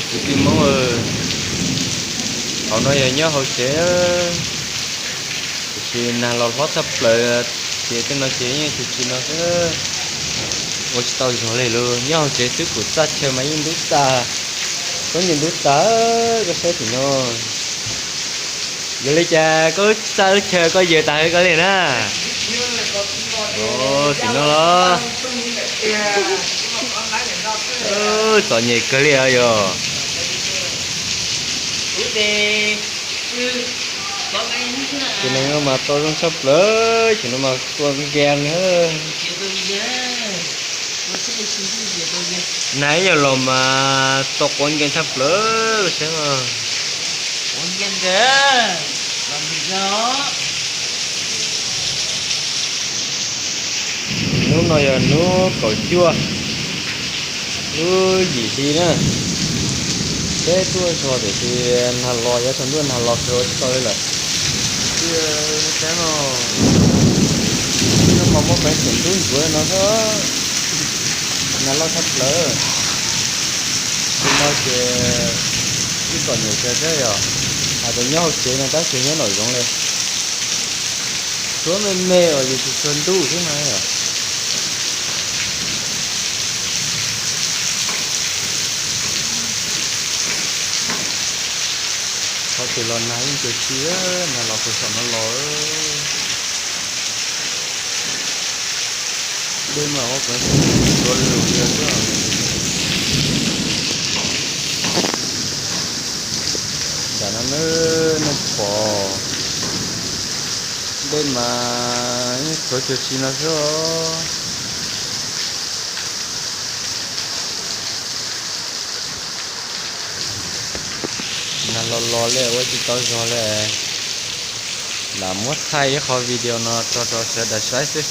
Kwv tij Hmoob, hauv no yog nyob hauv tsev, tiam sis nag los hlob tshaj plaws, ces tej no ces yeej tsis tsis no xwb, ua tsis tau zog li lawm. Nyob hauv tsev xwb kuv txaj chaw mas yeej ntub tas, koj nyias ntub tas, koj saib tim no. Yog li cas koj txaj lub chaw koj yawg tas koj li na? Tim no los txom nyem kawg li os yog. Ces neeg no mas tau zoo tshaj plaws, ces no mas tua nkees na. Nag ib yam los mas tau quav nkees tshaj plaws. Hnub no yog hnub kaum cuaj, lub yim hli na. Peb tuaj zog tiam sis nag los, yav tsaus ntuj nag los kawg ua tsis tau li lawm. Tib no mas muaj peev xwm ntub ntsuav no xwb, nag loj tshaj plaws. Tim no ces ib txom nyem kawg thiab yog, hais tias nyob hauv tsev no tab sis nyob nraum zoov li, tshuav me me uas yus tsis tshua ntuj xwb na yom. Qhov twg los nag yeej cuag tsi, nag los puag saum no los. Dej mas ua peev xwm ntsuav lug li xwb. Nram no nej pom dej mas yeej tshuav cuag tsi no xwb. Nag los los li ua tsis tau zog li. Lam muab thaij ib qho video no tso rau sawv daws saib xwb.